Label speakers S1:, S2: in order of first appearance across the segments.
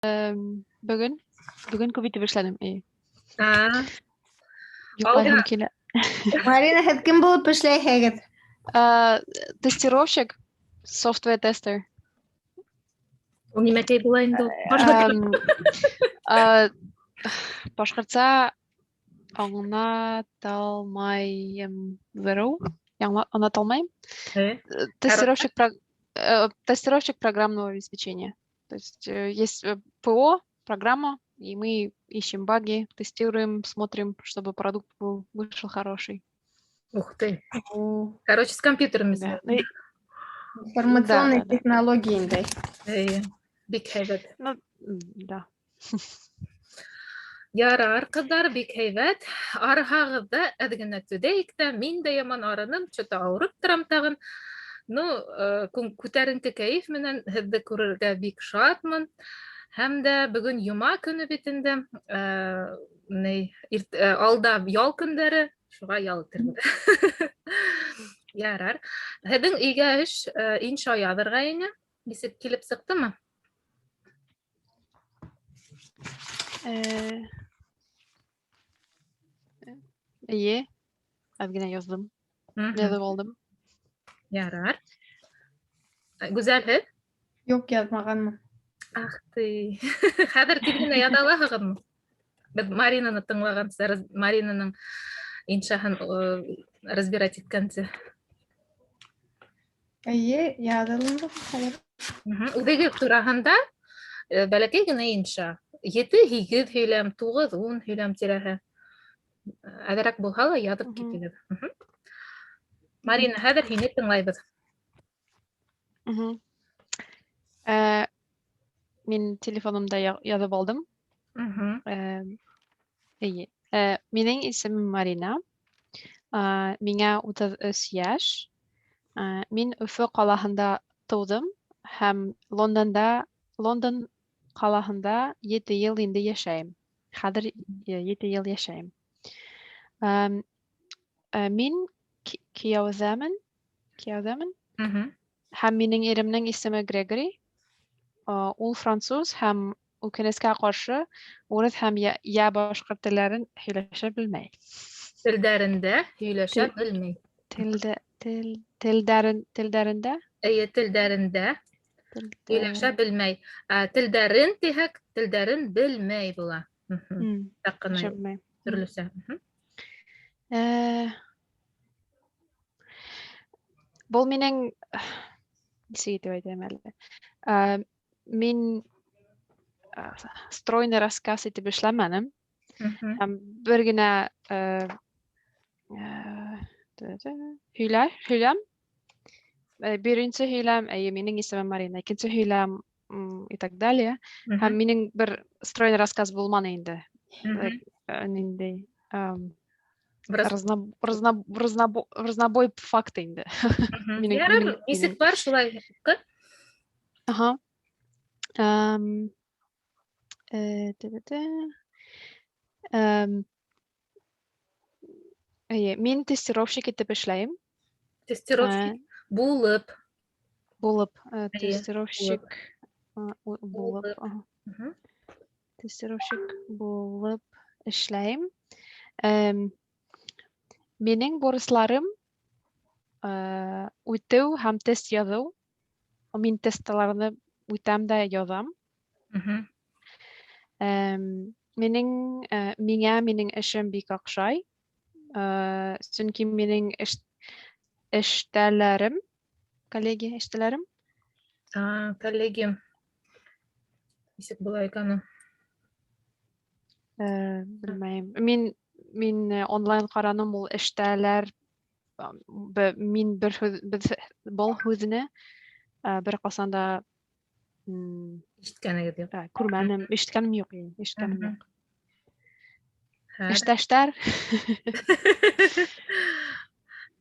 S1: Бөгөн күп итеп эшләнем. Әйе.
S2: А,
S1: Йоҡлайһым
S2: Алда.
S1: килә.
S3: Марина, һеҙ кем булып эшләйһегеҙ?
S1: Тестировщик, software tester.
S2: Ул нимәкәй була инде ул? Башҡорт
S1: Башҡортса аңлаталмайым. Берәү аңлата алмайым. Тестировщик программного обеспечения. То есть есть ПО, программа, и мы ищем баги, тестируем, смотрим, чтобы продукт был, вышел хороший.
S2: Ух ты. Короче, с компьютерами
S1: Да.
S2: связано.
S1: Ну
S3: Информационные
S1: Да.
S3: технологии инде.
S2: Эйе. Бик һәйбәт.
S1: Ну, да.
S2: Ярар, ҡыҙҙар, бик һәйбәт. Арыһағыҙ ҙа әҙ генә түҙәйек тә, мин дә яман арыным, что-то ауырып торам тағын. Ну, күтәренке кәйеф менән һеҙҙе күрергә бик шатмын. Һәм дә бөгөн йома көнө бит инде. Ни, алда ял көндәре, шуға ял итербеҙ. Ярар. Һеҙҙең өйгә эш инша яҙырға ине. Нисек килеп сыҡтымы?
S1: Эйе, әҙ генә яҙҙым. Яҙып алдым.
S2: Ярар. Гүзәл, һеҙ?
S3: Юҡ, яҙмағанмын.
S2: Ах ты. Хәҙер тиҙ генә яҙа алаһығыҙмы? Беҙ Маринаны тыңлағансы, Маринаның иншаһын разбирать иткәнсе.
S3: Эйе, яҙылынды хәҙер.
S2: Үҙегеҙ тураһында бәләкәй генә инша. 7-8 һөйләм, 9-10 һөйләм тирәһе. Әҙерәк булһа ла яҙып китегеҙ. Марина, хәҙер һине тыңлайбыҙ.
S1: Мин телефонымда яҙып алдым. Эйе. Минең исемем Марина. Миңә 33 йәш. Мин Өфө ҡалаһында тыуҙым һәм Лондон ҡалаһында 7 йыл инде йәшәйем. Хәҙер 7 йыл йәшәйем. Мин кейәүҙәмен. Кейәүҙәмен. Һәм минең иремнең исеме Грегори. Ул француз һәм үкенескә ҡаршы урыҫ һәм я башҡорт телдәрен һөйләшә белмәй.
S2: Телдәрендә һөйләшә белмәй.
S1: Телдәрендә?
S2: Эйе, телдәрендә һөйләшә белмәй. Телдәрен тиһәк, телдәрен белмәй була. Таҡҡына
S1: Һөйләшә белмәй.
S2: төрлөсә.
S1: Был минең, нисек итеп әйтәм әле? Мин стройный рассказ итеп эшләмәнем. Һәм бер генә һөйләм. Беренсе һөйләм, әйе, минең исемем Марина, икенсе һөйләм, и так далее. Һәм минең бер стройный рассказ булманы инде. Ниндәй, разнобой факты инде.
S2: Ярар, нисек бар шулай уҡы.
S1: Ага. Те-те-те. Әйе, мин тестировщик итеп эшләйем.
S2: Тестировщик булып.
S1: Булып,
S2: Әйе,
S1: тестировщик,
S2: булып.
S1: булып,
S2: Булып.
S1: ага. Тестировщик булып эшләйем. Минең бурысларым, үтеү һәм тест яҙыу. Мин тестларны үтәм дә яҙам. Миңә минең эшем бик оҡшай. Сөнки минең эштәләрем, коллеги, эштәләрем.
S2: А, коллеги. Нисек була икән ул?
S1: Белмәйем. Мин онлайн ҡараным, ул эштәләр, мин бер һүҙ, беҙ был һүҙне, бер ҡасан да,
S2: Ишеткәнегеҙ юҡ.
S1: Күрмәнем, ишеткәнем юҡ, ишеткәнем юҡ.
S2: Хәҙер.
S1: Эштәштәр.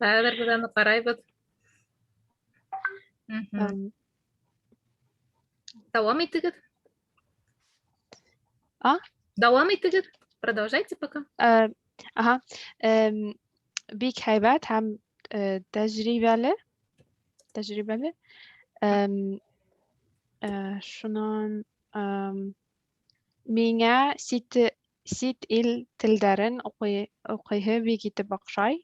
S2: Хәҙер беҙ аны ҡарайбыҙ. Дауам итегеҙ.
S1: А?
S2: Дауам итегеҙ. Продолжайте пока.
S1: Ага. Бик һәйбәт һәм тәжрибәле. Тәжрибәле. Шунан, Миңә сит ил телдәрен уҡыйһы бик итеп оҡшай.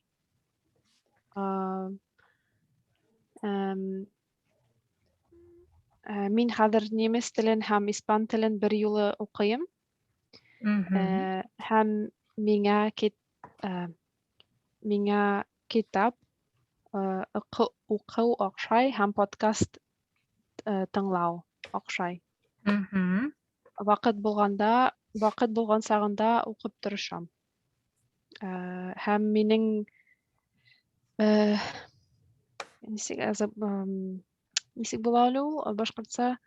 S1: Мин хәҙер немец телен һәм испан телен бер юлы уҡыйым. Һәм миңә китап уҡыу оҡшай һәм подкаст тыңлау оҡшай. Ваҡыт булған сағында уҡып тырышам. Һәм минең нисек була әле ул башҡортса?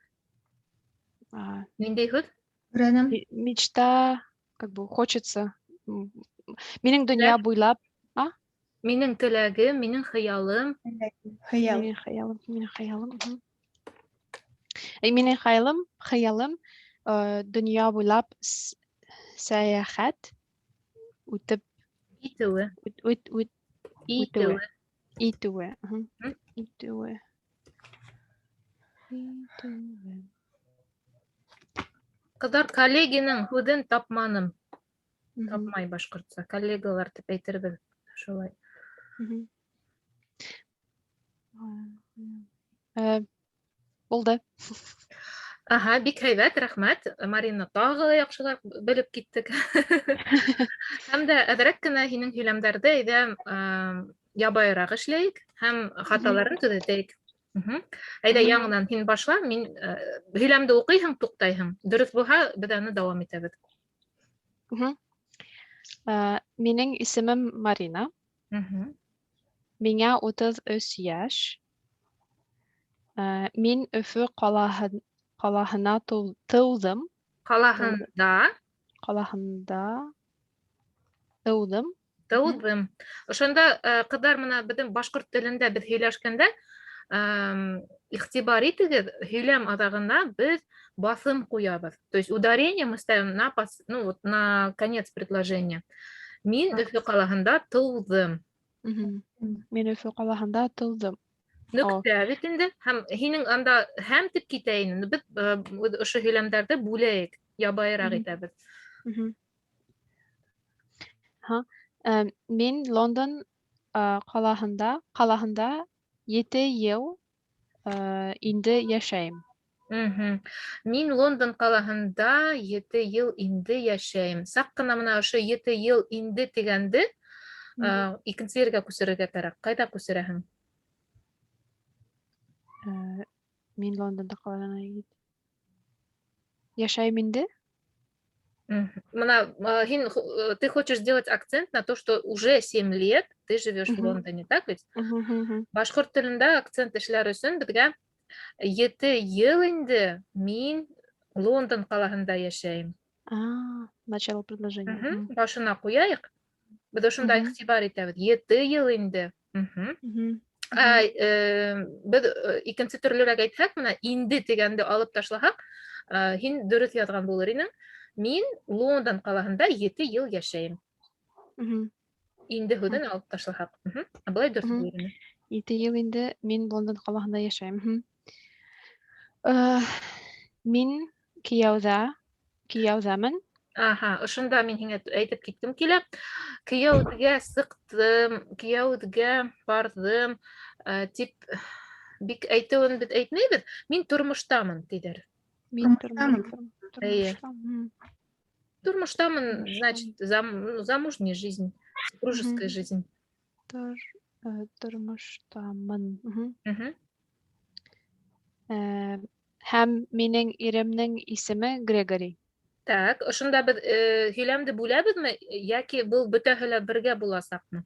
S2: Ниндәй һүҙ?
S3: Өйрәнәм.
S1: Мечта, как бы хочется. Минең донъя буйлап, а?
S2: Минең теләгем, минең хыялым.
S3: Хыял.
S1: Минең хыялым, минең хыялым. Минең хыялым, донъя буйлап сәйәхәт үтеп
S2: Итеүе.
S1: үт, үт, үт,
S2: Итеүе.
S1: Итеүе. Итеүе. Итеүе.
S2: Ҡыҙҙар, коллегиның һүҙен тапманым. Тапмай башҡортса. Коллегалар тип әйтербеҙ шулай.
S1: Булды.
S2: Аһа, бик һәйбәт, рәхмәт. Марина, тағы ла яҡшыраҡ белеп киттек. Һәм дә әҙерәк кенә һинең һөйләмдәрҙе әйҙә, ябайыраҡ эшләйек һәм хаталарын төҙәтәйек. Әйҙә, яңынан һин башла, мин һөйләмде уҡыйһың, туҡтайһың. Дөрөҫ булһа, беҙ аны дауам итәбеҙ.
S1: Минең исемем Марина. Миңә 33 йәш. Мин Өфө ҡалаһына тыуҙым.
S2: Ҡалаһында.
S1: Ҡалаһында тыуҙым.
S2: Тыуҙым. Ошонда, ҡыҙҙар, мына беҙҙең башҡорт телендә беҙ һөйләшкәндә, иғтибар итегеҙ, һөйләм аҙағына беҙ баҫым ҡуябыҙ. То есть ударение мы ставим ну, вот, на конец предложения. Мин Өфө ҡалаһында тыуҙым.
S1: Мин Өфө ҡалаһында тыуҙым.
S2: Нөктә бит инде. Һәм һинең анда һәм тип китә инде. Беҙ ошо һөйләмдәрҙе бүләйек, ябайыраҡ итәбеҙ.
S1: Һа. Мин Лондон ҡалаһында 7 йыл инде йәшәйем.
S2: Мин Лондон ҡалаһында 7 йыл инде йәшәйем. Саҡ ҡына мына ошо 7 йыл инде тигәнде, икенсе ергә күсерергә кәрәк. Ҡайҙа күсерәһең?
S1: Мин Лондонда ҡалаһында йәшәйем инде.
S2: Мына, һин, ты хочешь сделать акцент на то, что уже 7 лет ты живешь в Лондоне, так ведь? Башҡорт телендә акцент эшләр өсөн беҙгә 7 йыл инде мин Лондон ҡалаһында йәшәйем.
S1: А, начало предложения.
S2: Башына ҡуяйыҡ. Беҙ ошонда иғтибар итәбеҙ. 7 йыл инде. Беҙ икенсе төрлөрәк әйтһәк, мына инде тигәнде алып ташлаһаҡ, һин дөрөҫ яҙған булыр инең. Мин Лондон ҡалаһында 7 йыл йәшәйем. Инде һүҙен алып ташлаһаҡ. Ә былай дөрөҫ булыр ине.
S1: 7 йыл инде мин Лондон ҡалаһында йәшәйем. Мин кейәүҙәмен.
S2: Аһа, ошонда мин һиңә әйтеп киткем килә. Кейәүгә сыҡтым, кейәүгә барҙым, тип бик әйтеүен беҙ әйтмәйбеҙ. Мин тормоштамын, тиҙәр.
S1: Мин
S3: Тормоштамын.
S2: Эйе.
S1: тормоштамын.
S2: Тормоштамын,
S1: Тормоштамын.
S2: значит, ну, замужняя жизнь, супружеская жизнь.
S1: Тормоштамын. Һәм минең иремдең исеме Грегори.
S2: Так, ошонда беҙ һөйләмде бүләбеҙме, йәки был бөтәһе лә бергә буласаҡмы?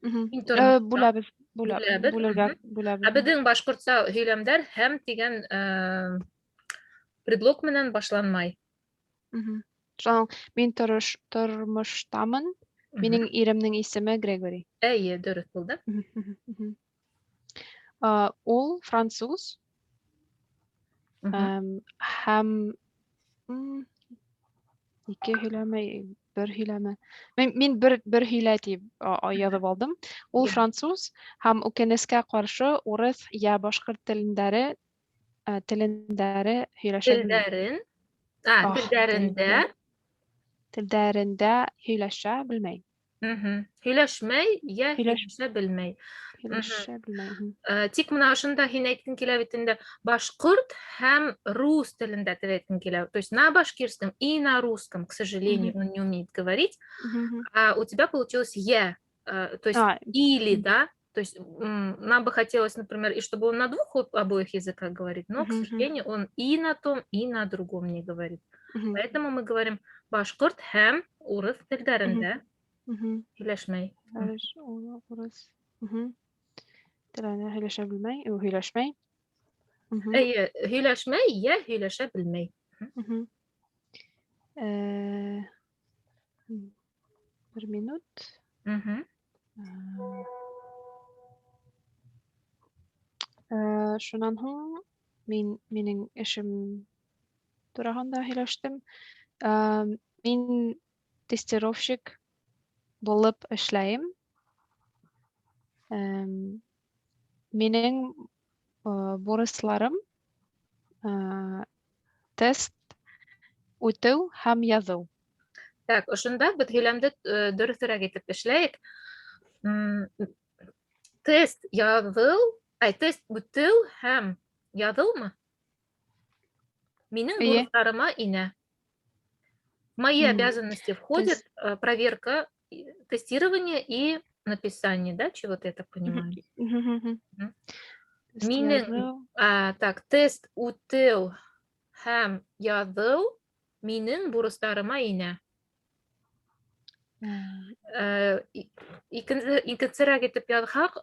S2: Мин тормошта.
S1: Бүләбеҙ,
S2: Бүләбеҙ,
S1: бүлергә, бүләбеҙ.
S2: Ә беҙҙең башҡортса һөйләмдәр һәм тигән предлог менән башланмай.
S1: Шунан мин тормоштамын, минең иремдең исеме Грегори.
S2: Эйе, дөрөҫ булды.
S1: Ул француз. Һәм, ике һөйләмә, бер һөйләмә. Мин бер һөйлә тип, яҙып алдым. Ул француз һәм үкенескә ҡаршы урыҫ йә башҡорт телендәре һөйләшә белмәй.
S2: Телдәрен? А,
S1: Ах,
S2: телдәрендә.
S1: Телдәрендә һөйләшә белмәй.
S2: Һөйләшмәй, йә һөйләшә белмәй.
S1: Һөйләшә белмәй.
S2: Тик менә ошонда һин әйткең килә бит инде, башҡорт һәм рус телендә дип әйткең килә. То есть на башкирском и на русском, к сожалению, он не умеет говорить. А у тебя получилось «я», то есть или, да, то есть нам бы хотелось, например, и чтобы он на двух обоих языках говорит, но, к сожалению, он и на том, и на другом не говорит. Поэтому мы говорим башҡорт һәм урыҫ телдәрендә һөйләшмәй.
S1: Урыҫ. Телендә һөйләшә белмәй, һөйләшмәй.
S2: Эйе, һөйләшмәй, йә һөйләшә белмәй.
S1: Бер минут. Шунан һуң минең эшем тураһында һөйләштем. Мин тестировщик булып эшләйем. Минең бурысларым тест үтеү һәм яҙыу.
S2: Так, ошонда беҙ һөйләмде дөрөҫөрәк итеп эшләйек. Тест яҙыу, ай, тест үтеү һәм яҙыумы? Минең бурыстарыма инә. В мои обязанности входит проверка, тестирование и написание, да, чего-то я так понимаю?
S1: Тест
S2: Минең,
S1: яҙыу.
S2: так, тест үтеү һәм яҙыу минең бурыстарыма инә. Икенсерәк итеп яҙһаҡ,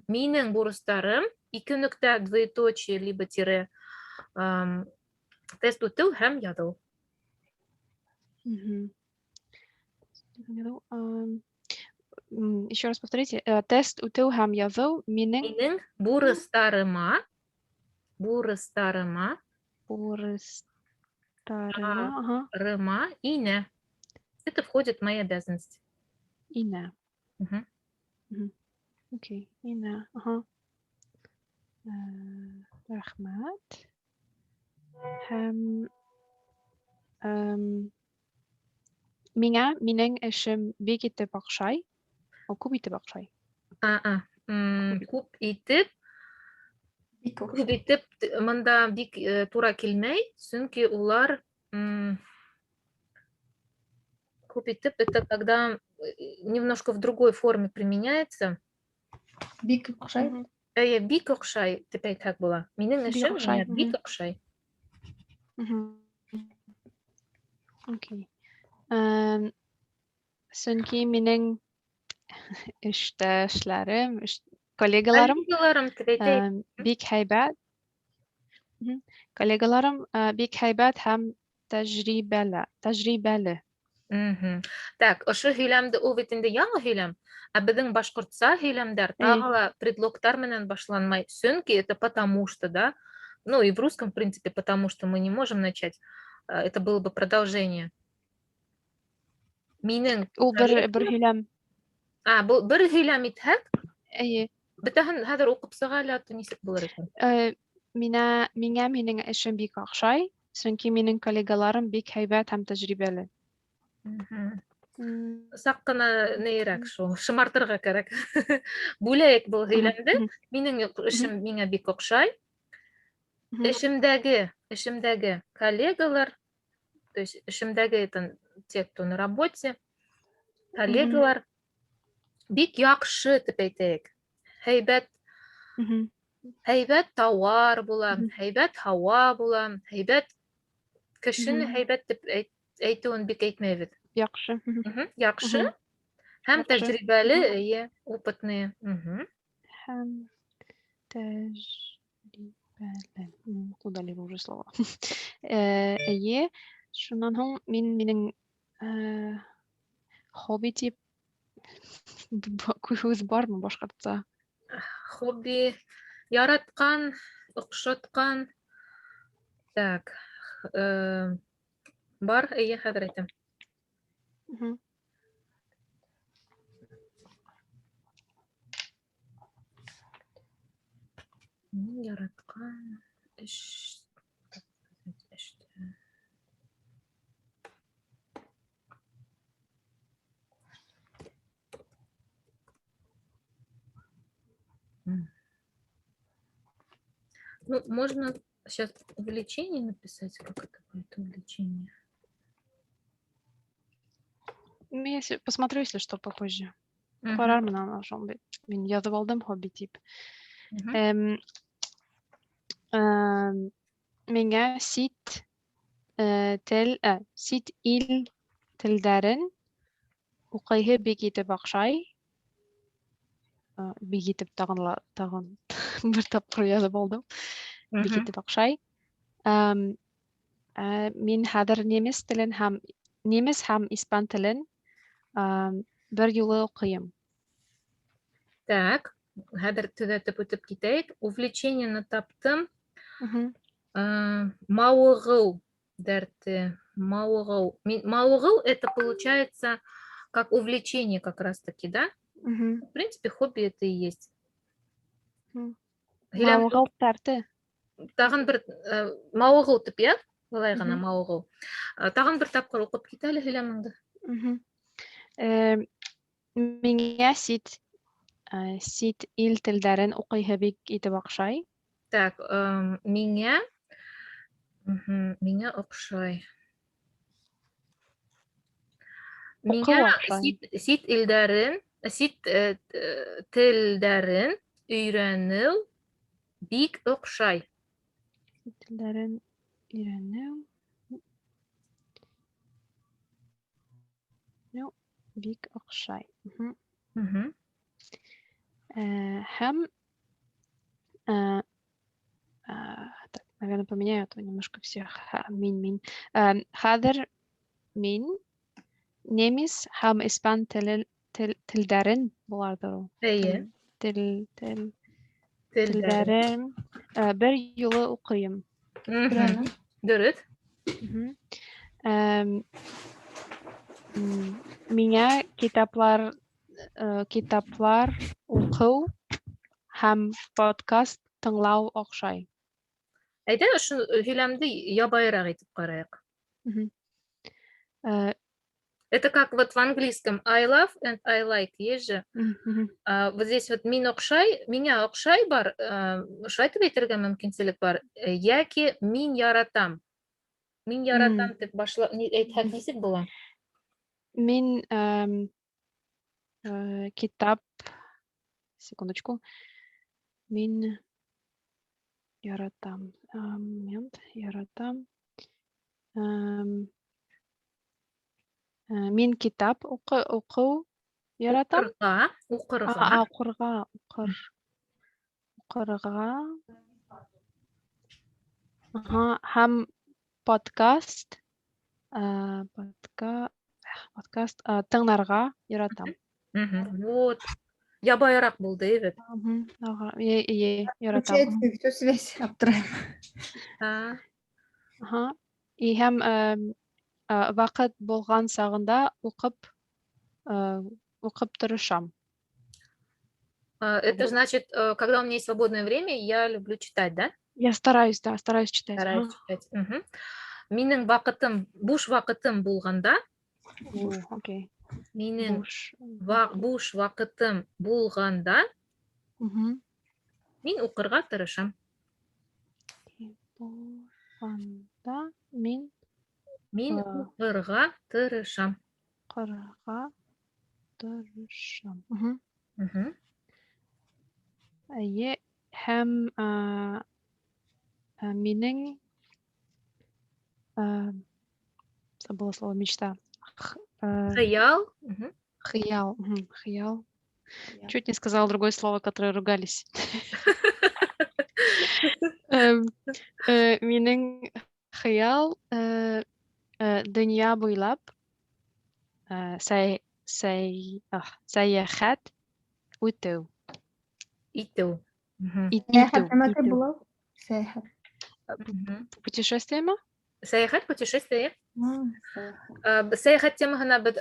S2: минең бурыстарым ике нөктә двоеточие либо тире, тест үтеү һәм яҙыу.
S1: Еще раз повторите. Тест үтеү һәм яҙыу минең
S2: Минең бурыстарыма,
S1: бурыстарыма, ага.
S2: рыма инә. Это входит в мои обязанности.
S1: Инә. Окей, инә. Ага. Рәхмәт. Һәм миңа минең эшем бик итеп оҡшай. О, күп итеп оҡшай.
S2: А-а.
S1: Күп
S2: Күп итеп,
S3: Бик
S2: күп
S3: оҡшай.
S2: итеп мында бик тура килмәй, сөнки улар күп итеп, это когда немножко в другой форме применяется.
S3: Бик оҡшай.
S2: Әйе, бик оҡшай тип әйтһәк була. Минең
S1: Бик
S2: эшем
S1: оҡшай,
S2: миңә бик оҡшай.
S1: Окей. Сөнки минең эштәшләрем, коллегаларым,
S2: Коллегаларым тип әйтәйек.
S1: Бик һәйбәт. Коллегаларым бик һәйбәт һәм тәжрибәле.
S2: Так, ошо һөйләмде ул бит инде яңы һөйләм, ә беҙҙең башҡортса һөйләмдәр тағы ла предлогтар менән башланмай. Сөнки это потому что, да? Ну и в русском, в принципе, потому что мы не можем начать. Это было бы продолжение. Минең
S1: Ул бер
S2: коллегаларым
S1: һөйләм.
S2: А, был бер һөйләм итһәк?
S1: Эйе.
S2: Бөтәһен хәҙер уҡып сыға әле, аты нисек булыр икән?
S1: Миңә минең эшем бик оҡшай, сөнки минең коллегаларым бик һәйбәт һәм тәжрибәле.
S2: Саҡ ҡына нейерәк шул, шымартырға кәрәк. Бүләйек был һөйләмде. Минең эшем миңә бик оҡшай. Эшемдәге коллегалар, то есть эшемдәге это те, кто на работе, коллегалар бик яҡшы тип әйтәйек. Һәйбәт, һәйбәт тауар була, һәйбәт һауа була, һәйбәт кешене һәйбәт тип әйтеүен бик әйтмәйбеҙ.
S1: Яҡшы.
S2: Яҡшы. Һәм
S1: Яҡшы.
S2: тәжрибәле, эйе, опытные.
S1: Һәм тәжрибәле. Куда ли уже слово? Эйе, шунан һуң минең хобби тип һүҙ бармы башҡортса?
S2: Хобби яратҡан, оҡшатҡан. Так, бар, эйе, хәҙер әйтәм. Мин яратҡан эш, эштә. Ну, можно сейчас увлечение написать, как это будет увлечение.
S1: Ну, я посмотрю, если что, попозже.
S2: Мгм.
S1: Ҡарармын ана шул бит. Мин яҙып алдым хобби тип.
S2: Мгм.
S1: Миңә сит тел, сит ил телдәрен уҡыйһы бик итеп оҡшай. Бик итеп тағын ла, тағын бер тапҡыр яҙып алдым. Бик итеп оҡшай. Мин хәҙер немец телен һәм немец һәм испан телен бер юлы уҡыйым.
S2: Так, хәҙер төҙәтеп үтеп китәйек. Увлечениены таптым. Мауығыу дәрте. Мауығыу. Мауығыу это получается как увлечение как раз-таки, да?
S1: Мгм.
S2: В принципе, хобби это и есть.
S1: Мауығыу дәрте.
S2: Тағын бер мауығыу тип, иә? Былай ғына
S1: Мгм.
S2: Мауығыу. Тағын бер тапҡыр уҡып кит әле һөйләмеңде.
S1: Мгм. Миңә сит ил телдәрен уҡыйһы бик итеп оҡшай.
S2: Так, миңә оҡшай.
S1: Уҡыу
S2: Миңә
S1: оҡшай.
S2: сит илдәрен, сит телдәрен өйрәнеү бик оҡшай.
S1: Сит телдәрен өйрәнеү бик оҡшай. Мгм.
S2: Мгм.
S1: Һәм, так, наверное, поменяю, а то немножко всех. Ха, мин, мин. Хәҙер мин немец һәм испан телдәрен буларҙыр ул.
S2: Эйе.
S1: Тел, тел,
S2: Телдәрен.
S1: телдәрен, бер юлы уҡыйым.
S2: Мгм.
S3: Өйрәнеү.
S2: Дөрөҫ.
S1: Мгм. Миңә китаплар уҡыу һәм подкаст тыңлау оҡшай.
S2: Әйҙә, ошо һөйләмде ябайыраҡ итеп ҡарайыҡ.
S1: Мгм.
S2: Это как вот в английском I love and I like, есть же.
S1: Мгм.
S2: Вот здесь вот мин оҡшай, миңә оҡшай бар, шулай тип әйтергә мөмкинселек бар. Йәки мин яратам. Мин яратам тип башла, ни, әйтһәк нисек була?
S1: Мин, китап, секундочку. Мин яратам. Момент, яратам. Мин китап уҡыу яратам.
S2: Уҡырға, уҡырға.
S1: Уҡырға, уҡыр. Уҡырға. Ага, һәм подкаст, подкаст, тыңларға яратам.
S2: Мгм. Вот. Ябайыраҡ булды, эйе.
S1: Мгм. Ага, е, яратам.
S3: Включается всю связь аптырайым.
S2: А.
S1: Ага. И һәм, ваҡыт булған сағында уҡып тырышам.
S2: Это значит, когда у меня есть свободное время, я люблю читать, да?
S1: Я стараюсь, да, стараюсь читать.
S2: Стараюсь
S1: Ага.
S2: читать. Мгм. Минең ваҡытым, буш ваҡытым булғанда,
S1: О, окей.
S2: минең
S1: Буш.
S2: Буш ваҡытым булғанда,
S1: Мгм.
S2: мин уҡырға тырышам.
S1: Окей, булғанда мин
S2: Мин уҡырға тырышам.
S1: Уҡырға тырышам. Мгм.
S2: Мгм.
S1: Эйе, һәм, минең, забыла слово мечта.
S2: Хыял. Мгм.
S1: Хыял, мгм, хыял.
S3: Хыял.
S1: Чуть не сказала другое слово, которое ругались. Минең хыял, донъя буйлап, сәйәхәт үтеү.
S2: Итеү. Мгм.
S3: Сәйәхәт
S1: Итеү,
S3: нимә тип
S1: итеү.
S3: була? Сәйәхәт.
S2: Мгм.
S1: Путешествие ме?
S2: Сәйәхәт, путешествие.
S3: Сәйәхәт.
S2: Сәйәхәт темаһына беҙ,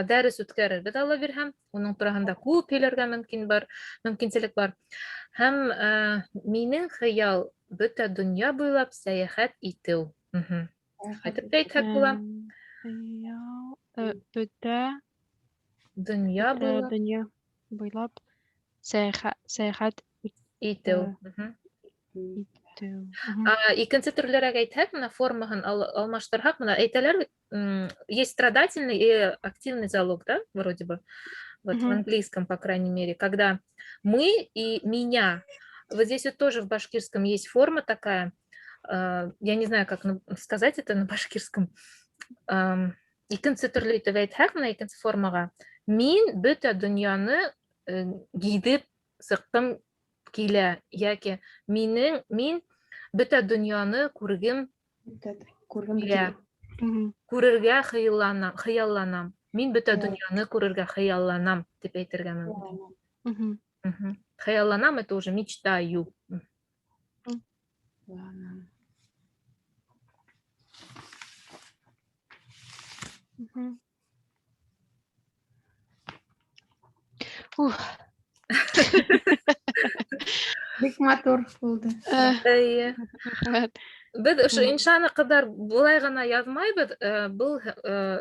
S2: дәрес үткәрербеҙ, Алла бирһә. Уның тураһында күп һөйләргә мөмкин бар, мөмкинселек бар. Һәм, минең хыял бөтә донъя буйлап сәйәхәт итеү. Мгм.
S3: Сәйәхәт
S2: Әйтеп тә әйтһәк була.
S1: Хыял, бөтә
S2: Донъя
S1: бөтә
S2: буйлап
S1: донъя буйлап сәйәхәт
S2: итеү. Мгм.
S1: Итеү. Мгм.
S2: Икенсе төрлөрәк әйтһәк, менә формаһын алмаштырһаҡ, менә әйтәләр бит, есть страдательный и активный залог, да, вроде бы. Вот в
S1: Мгм.
S2: английском, по крайней мере, когда мы и меня. Вот здесь вот тоже в башкирском есть форма такая, я не знаю, как сказать это на башкирском. Икенсе төрлө итеп әйтһәк, менә икенсе формаға. Мин бөтә донъяны гиҙеп сыҡҡым килә, йәки мин бөтә донъяны күргем
S3: Күргем
S2: килә.
S3: килә.
S1: Мгм.
S2: Күрергә хыялланам. Мин бөтә
S3: Хыял.
S2: донъяны күрергә хыялланам дип әйтергә мөмкин.
S1: Мгм.
S2: Мгм. Хыялланам — это уже мечтаю.
S3: Хыялланам.
S1: Мгм. Ух.
S3: Бик матур булды.
S2: Эйе.
S1: Рәхмәт.
S2: Беҙ ошо
S1: Мгм.
S2: иншаны, ҡыҙҙар, былай ғына яҙмайбыҙ, был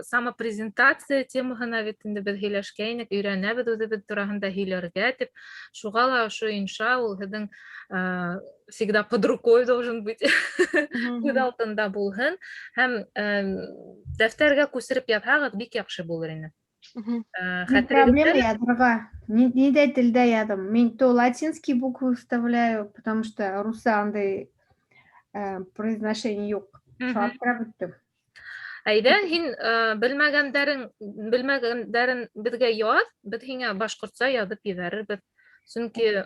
S2: самопрезентация темаһына бит инде беҙ һөйләшкәйнек, өйрәнәбеҙ үҙебеҙ тураһында һөйләргә тип. Шуға ла ошо инша ул һеҙҙең всегда под рукой должен быть.
S1: Мгм.
S2: Күҙ алдында булһын. Һәм дәфтәргә күсереп яҙһағыҙ, бик яҡшы булыр ине.
S1: Мгм.
S3: Мин
S2: Хәтерегеҙҙә
S3: проблема яҙырға. Ниндәй телдә яҙым? Мин то латинские буквы вставляю, потому что руса андай произношение юҡ.
S2: Мгм.
S3: Шуға аптырап бөттөм.
S2: Әйҙә, һин белмәгәндәрен беҙгә яҙ, беҙ һиңә башҡортса яҙып ебәрербеҙ. Сөнки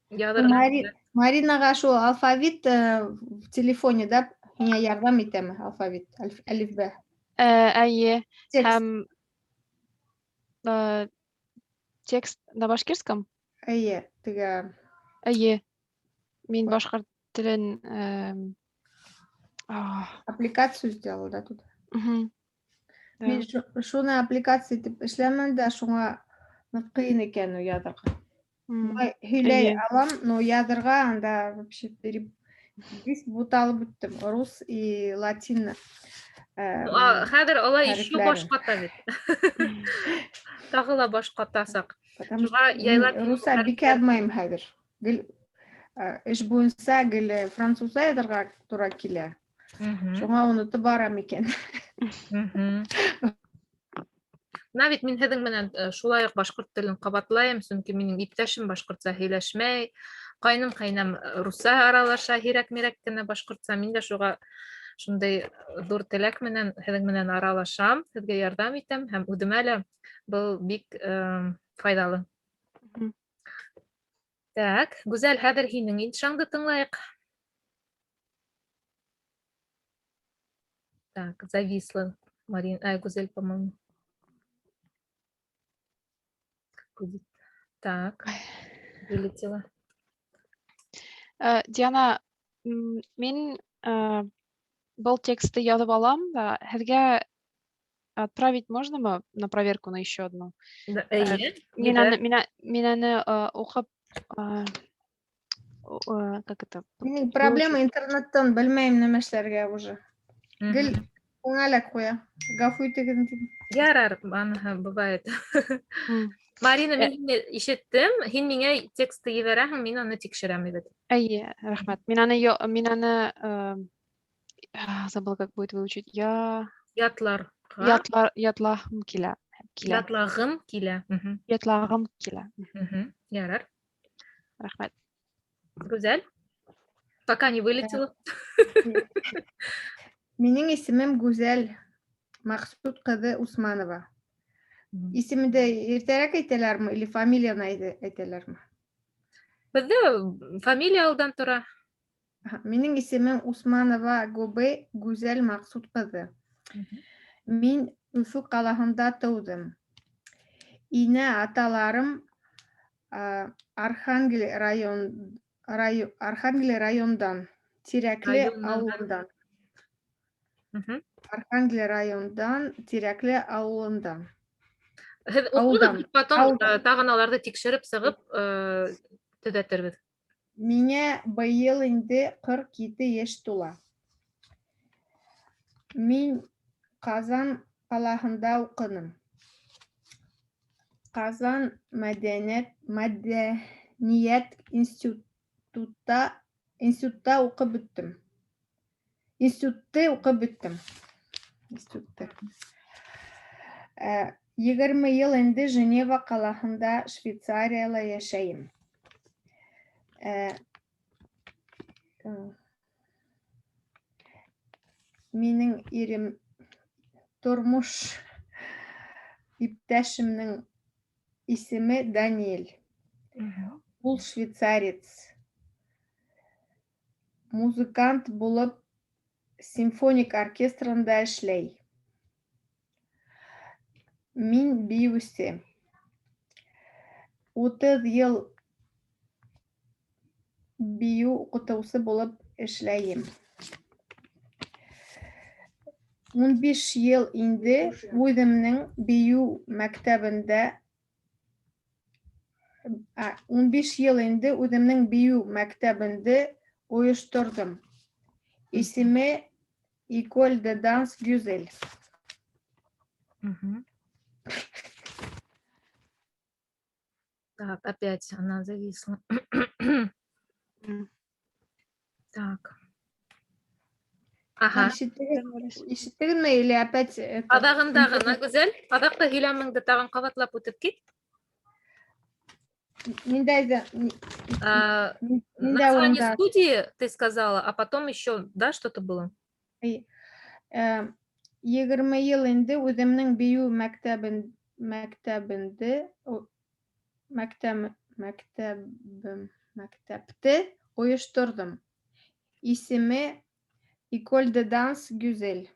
S2: яҙырға кәрәк.
S3: Маринаға шул алфавит в телефоне, да, һиңә ярҙам итәме алфавит, әлифбә?
S1: Әйе.
S3: Текст.
S1: Һәм текст на башкирском?
S3: Әйе, теге.
S1: Әйе. Мин
S3: Вот.
S1: башҡорт телен
S3: Аппликацию сделала, да, тут?
S1: Мгм. Да.
S3: Мин шуны аппликация итеп эшләмәм дә, шуңа ныҡ ҡыйын икән ул яҙырға. Былай һөйләй
S1: Әйе.
S3: алам, но яҙырға анда вообще весь буталып бөттөм. Рус и латин,
S2: Хәҙер алай еще
S3: хәрефләре.
S2: баш ҡата бит. Тағы ла баш ҡатасаҡ.
S3: Потому
S2: Шуға
S3: что мин
S2: яйлап
S3: русса
S2: хәрефләр
S3: бик яҙмайым хәҙер. Гел эш буйынса гел французса яҙырға тура килә.
S2: Мгм.
S3: Шуңа онотоп барам икән.
S2: Мгм. Бына бит мин һеҙҙең менән шулай уҡ башҡорт телен ҡабатлайым, сөнки минең иптәшем башҡортса һөйләшмәй, ҡайным ҡәйнәм русса аралаша, һирәк-мирәк кенә башҡортса. Мин дә шуға шундай ҙур теләк менән һеҙҙең менән аралашам, һеҙгә ярҙам итәм һәм үҙемә лә был бик файҙалы.
S1: Мгм.
S2: Так, Гүзәл, хәҙер һинең иншаңды тыңлайыҡ. Так, зависла Марина, ай, Гүзәл, по-моему. Будет. Так, вылетела.
S1: Диана, мин был текстты яҙып алам да, һеҙгә отправить можно мы на проверку на еще одну?
S2: Да, әйе, ебәр.
S1: Мин аны уҡып как это?
S3: Минең проблема интернеттан, белмәйем нәмә эшләргә уже.
S2: Мгм.
S3: Гел күңеләк ҡуя. Гафу итегеҙ инде.
S2: Ярар, аныһы бывает.
S1: М.
S2: Марина,
S1: Э.
S2: мин һине ишеттем. Һин миңә текстты ебәрәһең, мин аны тикшерәм бит.
S1: Әйе, рәхмәт. Мин аны забыла, как будет выучить. Я
S2: Ятларға.
S1: Ятлағым килә. Килә.
S2: Ятлағым килә. Мгм.
S1: Ятлағым килә.
S2: Мгм. Ярар.
S1: Рәхмәт.
S2: Гүзәл, пока не вылетела.
S3: Минең исемем Гүзәл Маҡсут ҡыҙы Усманова.
S2: Мгм.
S3: Исемде иртәрәк әйтәләрме или фамилияны әйтәләрме?
S2: Беҙҙә фамилия алдан тора.
S3: Аһа, минең исемем Усманова Гобе Гүзәл Маҡсут ҡыҙы.
S2: Мгм.
S3: Мин Өфө ҡалаһында тыуҙым. Инә аталарым, Архангел район, Архангел райондан, Тирәкле
S2: Районынан.
S3: ауылынан.
S2: Мгм.
S3: Архангел райондан, Тирәкле ауылынан.
S2: Һеҙ
S3: Ауылдан.
S2: уҡығыҙ, потом,
S3: Ауылдан.
S2: тағын аларҙы тикшереп сығып, төҙәтербеҙ.
S3: Миңә быйыл инде 47 йәш тула. Мин Ҡазан ҡалаһында уҡыным. Ҡазан мәҙәниәт институтта Институтта уҡып бөттөм. Институтты уҡып бөттөм. Институтты. 20 йыл инде Женева ҡалаһында, Швейцарияла йәшәйем. Минең ирем, тормош иптәшемдең исеме Даниэль. Ул швейцарец. Музыкант булып симфоник оркестрында эшләй. Мин бейеүсе. 30 йыл бейеү уҡытыусы булып эшләйем. 15 йыл инде үҙемдең бейеү мәктәбендә 15 йыл инде үҙемдең бейеү мәктәбемде ойошторҙом. Исеме École de Danse Güzel.
S2: Так, опять она зависла. Так. Ага.
S3: Ишеттегеҙме или опять это?
S2: Аҙағында ғына, Гүзәл, аҙаҡта һөйләмеңде тағын ҡабатлап үтеп кит.
S3: Ниндәй ниндәй
S2: Название
S3: урында?
S2: Студии ты сказала, а потом еще, да, что-то было?
S3: 20 йыл инде үҙемдең бейеү мәктәбен мәктәбенде мәктәм мәктәбем мәктәпте ойошторҙом. Исеме École de Danse Güzel.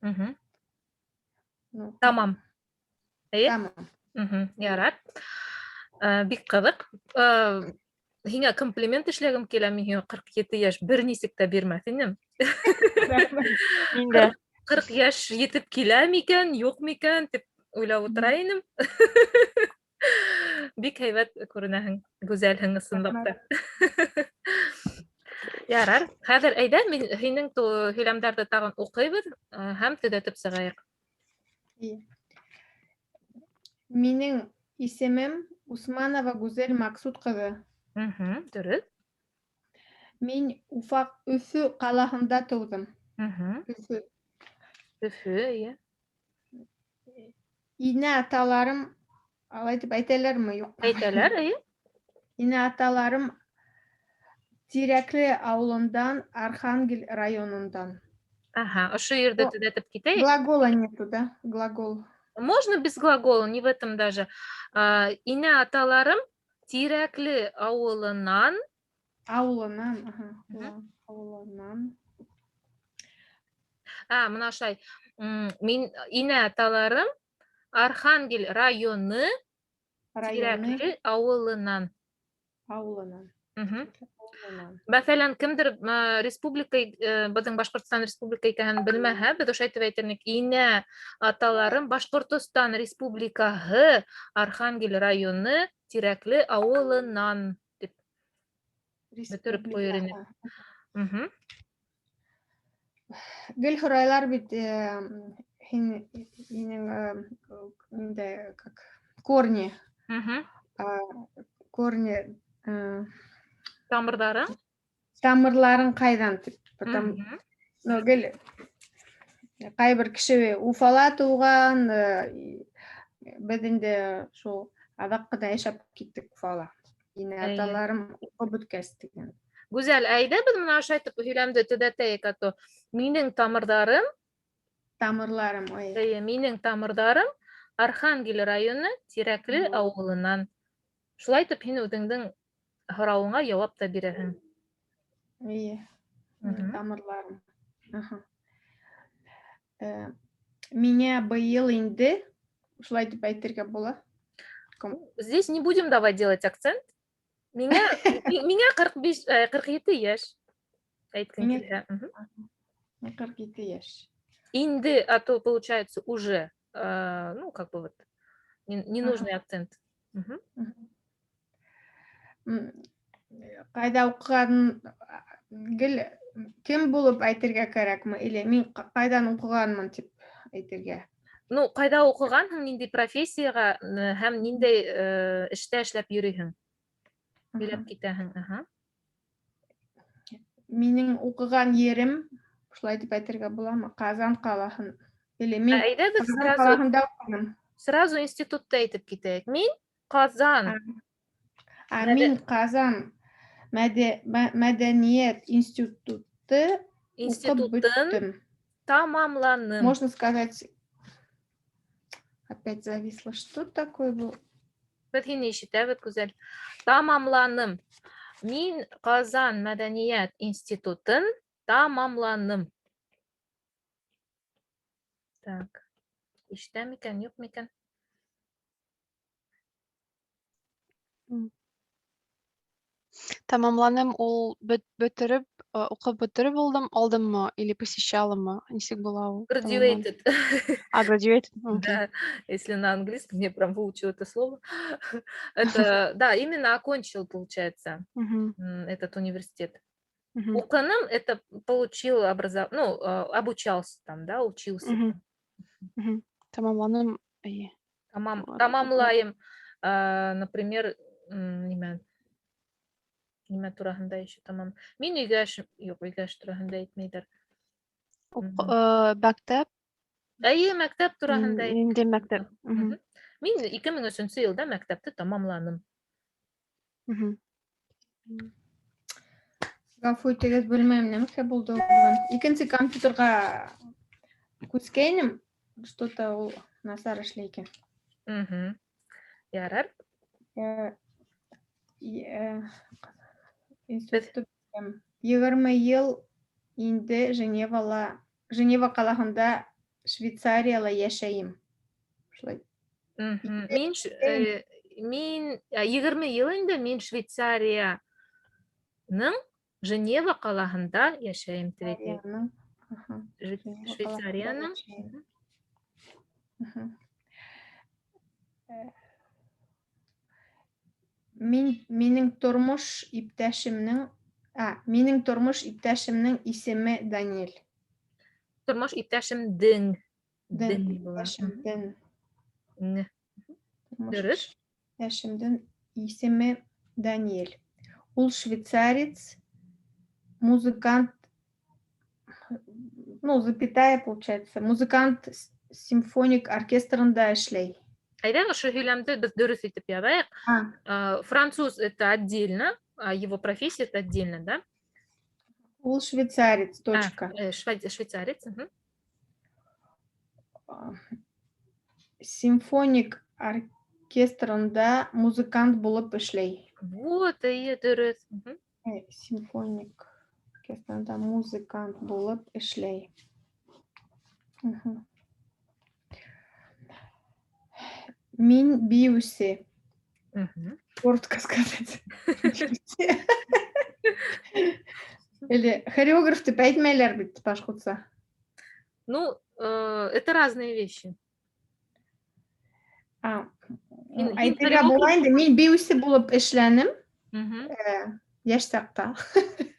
S3: Ну,
S2: Тамам. Эйе?
S3: Тамам.
S2: Ярар. Бик ҡыҙыҡ. Һиңә комплимент эшләгем килә, мин һиңә 47 йәш бер нисек тә бирмәҫ инем.
S1: Мин дә.
S2: 40 йәш етеп килә микән, юҡ микән тип уйлап ултыра инем. Бик һәйбәт күренәһең, гүзәлһең ысынлап та. Ярар, хәҙер әйҙә мин һинең һөйләмдәрҙе тағын уҡыйбыҙ һәм төҙәтеп сығайыҡ.
S3: Минең исемем Усманова Гүзәл Маҡсут ҡыҙы.
S2: Дөрөҫ.
S3: Мин Уфа Өфө ҡалаһында тыуҙым. Өфө.
S2: Өфө, эйе.
S3: Инә аталарым, алай тип әйтәләрме, юҡ?
S2: Әйтәләр, эйе.
S3: Инә аталарым Тирәкле ауылынан, Архангел районынан.
S2: Ага, ошо ерҙе
S3: О,
S2: төҙәтеп китәйек.
S3: Глагола нету, да? Глагол.
S2: Можно без глагола, не в этом даже. Инә аталарым Тирәкле ауылынан.
S3: Ауылынан, ага. Ауылынан.
S2: А, мына ошолай. Мин инә аталарым Архангел районы
S3: Районы.
S2: Тирәкле ауылынан.
S3: Ауылынан. Ауылынан.
S2: Мәҫәлән, кемдер, республика, беҙҙең Башҡортостан республика икәнен белмәһә, беҙ ошо әйтеп әйтер инек, инә аталарым Башҡортостан Республикаһы Архангел районы Тирәкле ауылынан тип бөтөрөп ҡуйыр инек.
S3: Республикаһы. Гел һорайлар бит, һин, һинең, ниндәй, как корни. Корни,
S2: Тамырҙарың?
S3: Тамырларың ҡайҙан тип. Потом, ну, гел ҡайбер кеше Уфала тыуған, беҙ инде шул аҙаҡ ҡына йәшәп киттек Уфала. Инә аталарым уҡып бөткәс тигән.
S2: Гүзәл, әйҙә беҙ мына ошо әйтеп һөйләмде төҙәтәйек, а то минең тамырҙарым
S3: Тамырларым, ой.
S2: Эйе, минең тамырҙарым Архангел районы Тирәкле ауылынан. Шулай итеп һин үҙеңдең һорауыңа яуап та бирәһең.
S3: Эйе. Тамырларым. Аха. Миңә быйыл инде, шулай тип әйтергә була.
S2: Здесь не будем давать делать акцент. Миңә 45, 47 йәш. Әйткем килһә.
S3: 47 йәш.
S2: Инде, а то получается уже, ну, как бы вот, ненужный акцент.
S3: Ҡайҙа уҡығанын гел кем булып әйтергә кәрәкме? Или мин ҡайҙан уҡығанмын тип әйтергә?
S2: Ну, ҡайҙа уҡығанһың, ниндәй профессияға, һәм ниндәй, эштә эшләп йөрөйһөң? Һөйләп китәһең, аха.
S3: Минең уҡыған ерем, шулай тип әйтергә буламы? Ҡазан ҡалаһын. Или мин
S2: Әйҙәгеҙ
S3: Ҡазан
S2: сразу,
S3: ҡалаһында уҡыным.
S2: Сразу институтты әйтеп китәйек. Мин Ҡазан.
S3: А мин Ҡазан мәдәниәт институты уҡып
S2: Институтын
S3: бөттөм.
S2: Тамамланым.
S3: Можно сказать, опять зависло. Что такое было?
S2: Беҙ һине ишетәбеҙ, Гүзәл. Тамамланым. Мин Ҡазан мәдәниәт институтын тамамланым. Так. Ишетә микән, юҡ микән?
S1: Тамамланым ул бөтөрөп, уҡып бөтөрөп булдым, алдыммы или посещаламы? Нисек була ул? Тамамланым.
S2: Graduated.
S1: А, graduated, окей.
S2: Да, если на английском, я прям выучила это слово. Это, да, именно окончил, получается, этот университет. Уҡыным это получил ну, обучался там, да, учился там.
S1: Тамамланым, әйе. Ладно,
S2: Тамамлайым, например, нимә? Нимә тураһында еще тамам? Мин өйгә эш, юҡ, өйгә эш тураһында әйтмәйҙәр.
S1: Мәктәп?
S2: Әйе, мәктәп тураһында әйтмәйҙәр.
S1: Инде мәктәп.
S2: Мин ике мең өсөнсө йылда мәктәпте тамамланым.
S3: Ғәфү итегеҙ, белмәйем, нәмәкә булды ул бөгөн. Икенсе компьютерға күскәйнем, что-то ул насар эшләй икән.
S2: Ярар.
S3: Институтты бөттөм. 20 йыл инде Женева ҡалаһында, Швейцарияла йәшәйем. Шулай.
S2: Мин 20 йыл инде мин Швейцарияның Женева ҡалаһында йәшәйем тип әйтәйек.
S3: Швейцарияның, аха, Женева ҡалаһында
S2: Швейцарияның.
S3: йәшәйем. Мин, минең тормош иптәшемнең, а, минең тормош иптәшемнең исеме Даниэль.
S2: Тормош иптәшемдең.
S3: Ден,
S2: Ден була.
S3: иптәшемдең.
S2: Ң.
S3: Тормош
S2: Дөрөҫ.
S3: иптәшемдең исеме Даниэль. Ул швейцарец, музыкант, ну, запятая получается, музыкант симфоник оркестрында эшләй.
S2: Әйҙә, ошо һөйләмде беҙ дөрөҫ итеп яҙайыҡ. Француз это отдельно, а его профессия это отдельно, да?
S3: Ул швейцарец, точка.
S2: Швейцарец.
S3: Симфоник оркестрында музыкант булып эшләй.
S2: Вот, әйе, дөрөҫ.
S3: Симфоник оркестрында музыкант булып эшләй. Мин биүсе. Коротко сказать. Или хореограф тип әйтмәйләр бит башҡортса.
S2: Ну, это разные вещи.
S3: Әйтергә
S2: Хореограф
S3: була инде, мин биүсе булып эшләнем. Йәш саҡта.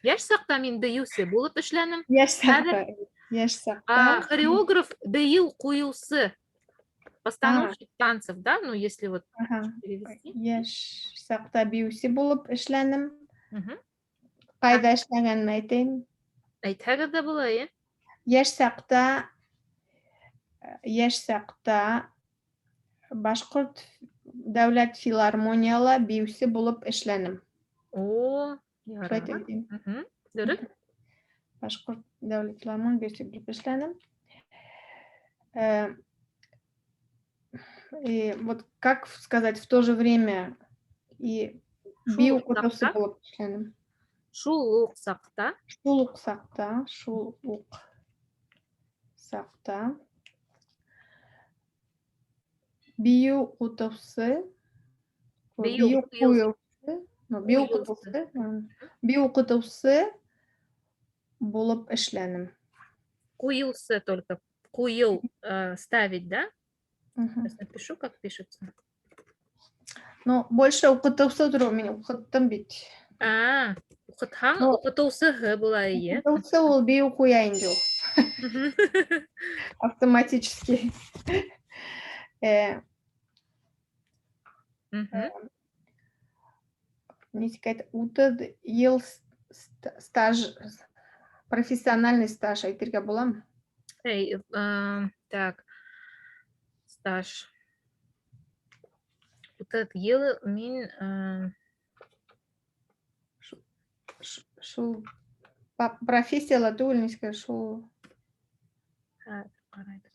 S2: Йәш саҡта мин бейеүсе булып эшләнем.
S3: Йәш саҡта,
S2: Хәҙер
S3: йәш саҡта.
S2: Хореограф бейеү ҡуйыусы. Постановщик танцев, да? Ну, если вот перевести.
S3: Йәш саҡта бейеүсе булып эшләнем. Ҡайҙа эшләгәнен әйтәйем.
S2: Әйтһәгеҙ ҙә була, эйе.
S3: Йәш саҡта Башҡорт дәүләт филармонияла бейеүсе булып эшләнем.
S2: О,
S3: Шулай
S2: ярар.
S3: әйтәйем.
S2: Дөрөҫ.
S3: Башҡорт дәүләт филармония бейеүсе булып эшләнем. И вот как сказать, в то же время и
S2: Шул
S3: бейеү
S2: уҡ
S3: ҡотосы
S2: саҡта?
S3: булып эшләнем.
S2: Шул уҡ саҡта.
S3: Шул уҡ саҡта, шул уҡ саҡта бейеү ҡутыусы,
S2: Бейеү
S3: бейеү
S2: ҡуйыусы.
S3: ҡуйыусы, ну, бейеү
S2: Ҡуйыусы.
S3: ҡутыусы, бейеү ҡутыусы булып эшләнем.
S2: Ҡуйыусы только. Ҡуйыу ставить, да? Сейчас напишу, как пишется.
S3: Ну, больше уҡытыусы тороу, мин уҡыттым бит.
S2: А, уҡытһаң,
S3: Ну,
S2: уҡытыусыһы була, эйе.
S3: Уҡытыусы ул бейеү ҡуя инде ул. Автоматически. Нисек әйт, утыҙ йыл Стаж, профессиональный стаж әйтергә буламы?
S2: Эй, так, стаж. 30 йыл мин
S3: Шул профессияла түгел, нискә шул.
S2: Ҡарайбыҙ.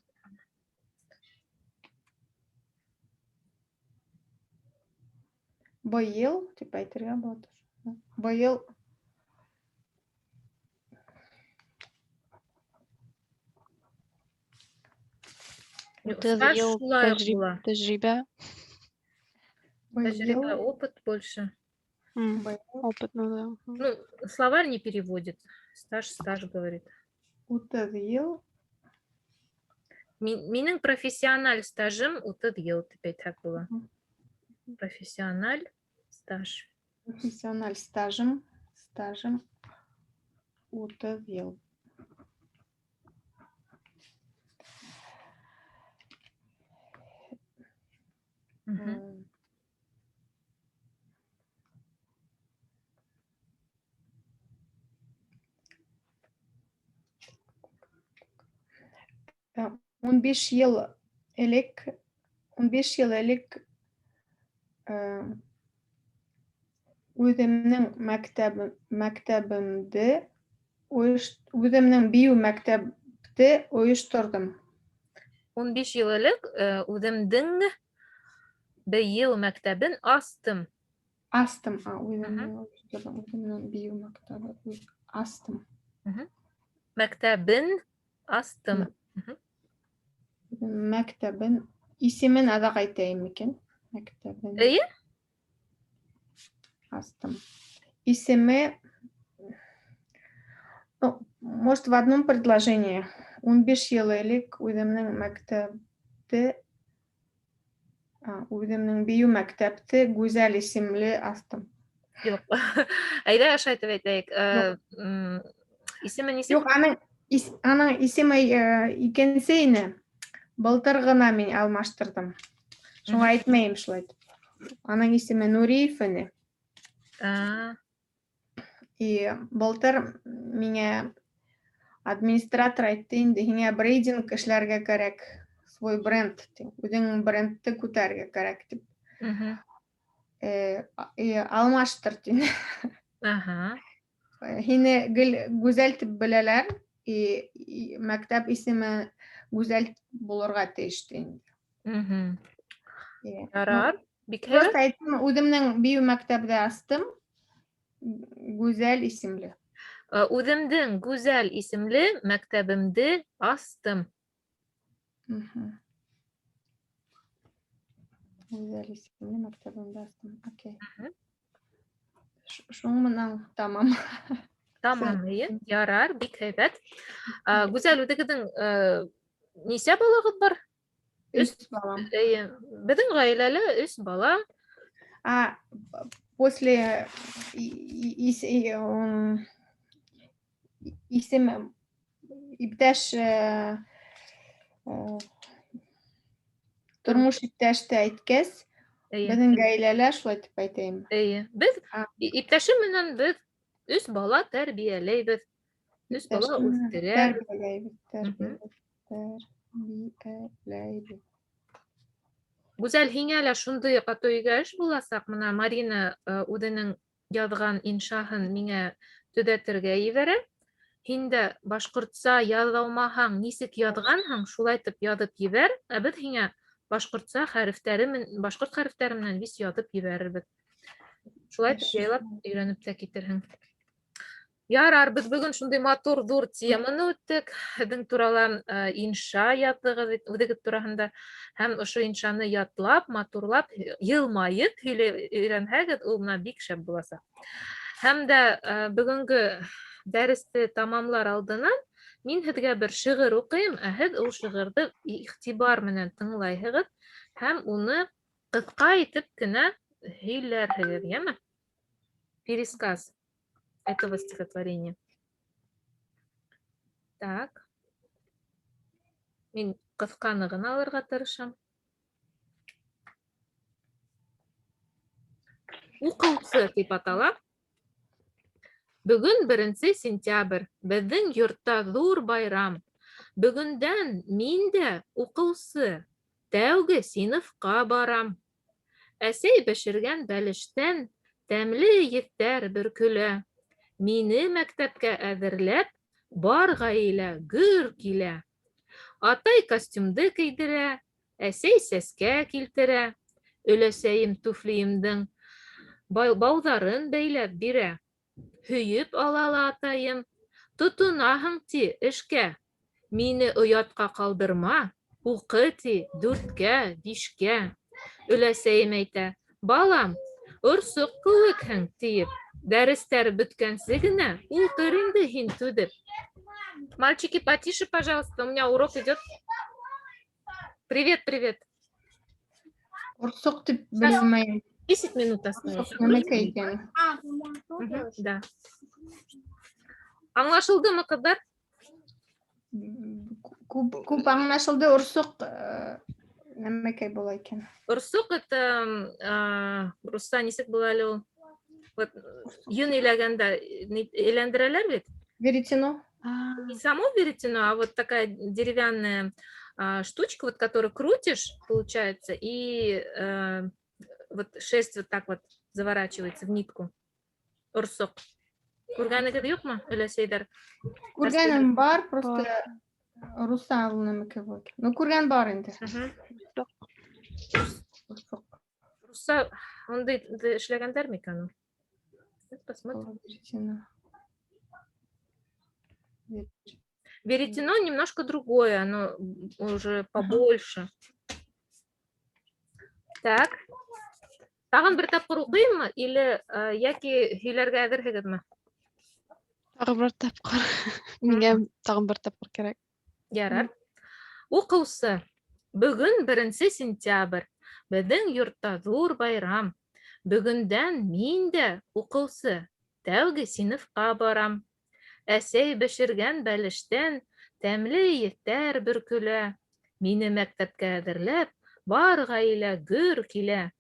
S3: Быйыл дип әйтергә була. Быйыл
S2: Юҡ,
S1: 30
S2: стаж
S1: йыл
S2: шулай уҡ була.
S1: тәжрибә.
S2: Тәжрибә,
S3: Быйыл
S2: опыт больше.
S3: Быйыл
S1: Опыт, ну да.
S2: Ну, словарь не переводит. Стаж, стаж говорит.
S3: 30 йыл.
S2: Минең профессиональ стажым 30 йыл тип әйтһәк була. Профессиональ стаж.
S3: Профессиональ стажым 30 йыл. 15 йыл элек, 15 йыл элек, үҙемдең мәктәбемде үҙемдең бейеү мәктәпте ойошторҙом.
S2: 15 йыл элек, үҙемдең бейеү мәктәбен астым.
S3: Астым, үҙемдең ойошторҙом, үҙемдең бейеү мәктәбе астым.
S2: Мәктәбен астым.
S3: Мәктәбен исемен аҙаҡ әйтәйем микән? Мәктәбен.
S2: Эйе?
S3: Астым. Исеме, ну, может, в одном предложении. 15 йыл элек үҙемдең мәктәпте, үҙемдең бейеү мәктәпте Гүзәл исемле астым.
S2: Юҡ. Әйҙә, ошо әйтеп әйтәйек.
S3: Юҡ.
S2: Исеме нисек?
S3: Юҡ, аның исеме, икенсе ине. Былтыр ғына мин алмаштырҙым. Шуңа әйтмәйем шулай итеп. Аның исеме Нуриев ине. И былтыр миңә администратор әйтте инде, һиңә брендинг эшләргә кәрәк, свой бренд, ти. Үҙең брендты күтәрергә кәрәк тип. Алмаштыр тине. Һине гел Гүзәл тип беләләр, и мәктәп исеме Гүзәл булырға тейеш ти инде.
S2: Ярар, бик
S3: Просто
S2: һәйбәт.
S3: әйттем, үҙемдең бейеү мәктәбендә астым, Гүзәл исемле.
S2: Үҙемдең Гүзәл исемле мәктәбемде астым.
S3: Гүзәл исемле мәктәбемде астым. Окей. Шуның менән тамам.
S2: Тамам, эйе. Ярар, бик һәйбәт. Гүзәл, үҙегеҙҙең, нисә балағыҙ бар?
S3: Өс балам.
S2: Эйе, беҙҙең ғаиләлә өс бала.
S3: После исем иптәш, тормош иптәште әйткәс, беҙҙең ғаиләлә шулай тип әйтәйем.
S2: Эйе. Беҙ иптәшем менән беҙ өс бала тәрбиәләйбеҙ. Өс бала
S3: Иптәшем менән
S2: үҫтерәбеҙ.
S3: тәрбиәләйбеҙ, тәрбиәләйбеҙ.
S2: Гүзәл, һиңә лә шундай ҡаты өйгә эш буласаҡ. Мына Марина, үҙенең яҙған иншаһын миңә төҙәтергә ебәрә. Һин дә башҡортса яҙа алмаһаң, нисек яҙғанһың, шулай итеп яҙып ебәр. Ә беҙ һиңә башҡортса хәрефтәре башҡорт хәрефтәре менән вис яҙып ебәрербеҙ. Шулай итеп яйлап өйрәнеп тә китерһең. Ярар, беҙ бөгөн шундай матур ҙур теманы үттек. Һеҙҙең турала, инша яҙҙығыҙ үҙегеҙ тураһында. Һәм ошо иншаны ятлап, матурлап, йылмайып һөйләй өйрәнһәгеҙ, ул бына бик шәп буласаҡ. Һәм дә, бөгөнгө дәресте тамамлар алдынан мин һеҙгә бер шиғыр уҡыйым, ә һеҙ ул шиғырҙы иғтибар менән тыңлайһығыҙ һәм уны ҡыҫҡа итеп кенә һөйләрһегеҙ, йәме? Пересказ этого стихотворения. Так. Мин ҡыҫҡаны ғына алырға тырышам. Уҡыусы тип атала. Бөгөн беренсе сентябрь, беҙҙең йортта ҙур байрам. Бөгөндән мин дә уҡыусы, тәүге синыфҡа барам. Әсәй бешергән бәлештән тәмле еҫтәр бөркөлә. Мине мәктәпкә әҙерләп, бар ғаилә гөр килә. Атай костюмды кейҙерә, әсәй сәскә килтерә. Өләсәйем туфлиемдең бауҙарын бәйләп бирә. Һөйөп ала ла атайым, тотонаһың, ти, эшкә. Мине оятҡа ҡалдырма, уҡы, ти, дүрткә, бишкә. Өләсәйем әйтә, балам, орсоҡ кеүекһең, тиеп. Дәрестәр бөткәнсе генә ултыр инде һин түҙеп. Мальчики, потише, пожалуйста, у меня урок идет. Привет, привет.
S3: Орсоҡ тип белмәйем.
S2: 10 минут осталось.
S3: Орсоҡ нәмәкәй икән?
S2: Да. Аңлашылдымы, ҡыҙҙар?
S3: Күп, күп аңлашылды. Орсоҡ нәмәкәй була икән?
S2: Орсоҡ это русса нисек була әле ул? Вот йөн иләгәндә әйләндерәләр бит.
S3: Веретено.
S2: Не само веретено, а вот такая деревянная штучка, вот которую крутишь, получается, и вот шерсть вот так вот заворачивается в нитку. Орсоҡ. Күргәнегеҙ юҡмы, өләсәйҙәр?
S3: Күргәнем бар, просто русса ул нәмәкәй була икән? Ну, күргән бар инде. Орсоҡ.
S2: Русса ундай эшләгәндәр микән ул? Сейчас посмотрим.
S3: Веретено.
S2: Веретено немножко другое, оно уже побольше. Так. Тағын бер тапҡыр уҡыйыммы или йәки һөйләргә әҙерһегеҙме?
S1: Тағы бер тапҡыр. Миңә тағын бер тапҡыр кәрәк.
S2: Ярар. Уҡыусы. Бөгөн беренсе сентябрь. Беҙҙең йортта ҙур байрам. Бөгөндән мин дә уҡыусы. Тәүге синыфҡа барам. Әсәй бешергән бәлештән тәмле еҫтәр бөркөлә. Мине мәктәпкә әҙерләп, бар ғаилә гөр килә.